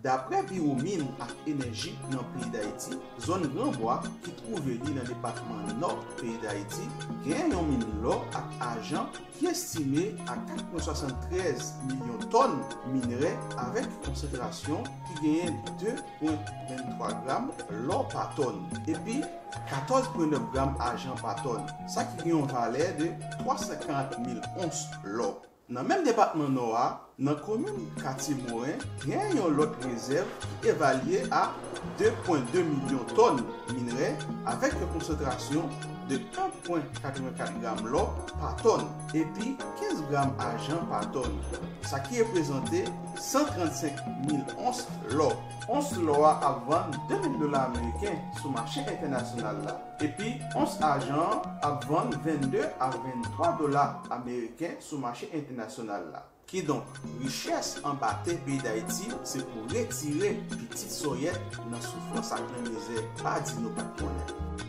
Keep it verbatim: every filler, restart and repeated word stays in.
Daprè Biwo Min ak Enèji nan peyi Dayiti, zòn Gran Bwa, ki twouve li nan depatman Nò peyi Dayiti, genyen yon min lò ak ajan ki estime a kat pwen swasanntrèz milyon tòn minrè, avèk konsantrasyon ki genyen de pwen venntwa gram lò pa tòn, epi katòz pwen nèf gram ajan pa tòn, sa ki gen yon valè de twa san karant mil ons lò. Nan menm depatman Nò a, nan komin Katye Moren, genyen yon lòt rezèv ki evalye a de pwen de milyon tòn minrè, avèk yon konsantrasyon de en pwen katrevenkat gram lò pa tòn, epi kenz gram ajan pa tòn, sa ki reprezante san trannsenk mil ons lò. Ons lò a ap vann de mil dola ameriken sou mache entènasyonal la, epi ons ajan an ap vann vennde a venntwa dola ameriken sou mache entènasyonal la. Kidonk, richès anba tè peyi Dayiti se pou retire pitit sòyèt nan soufrans ak nan mizè, pa di nou pa t konnen.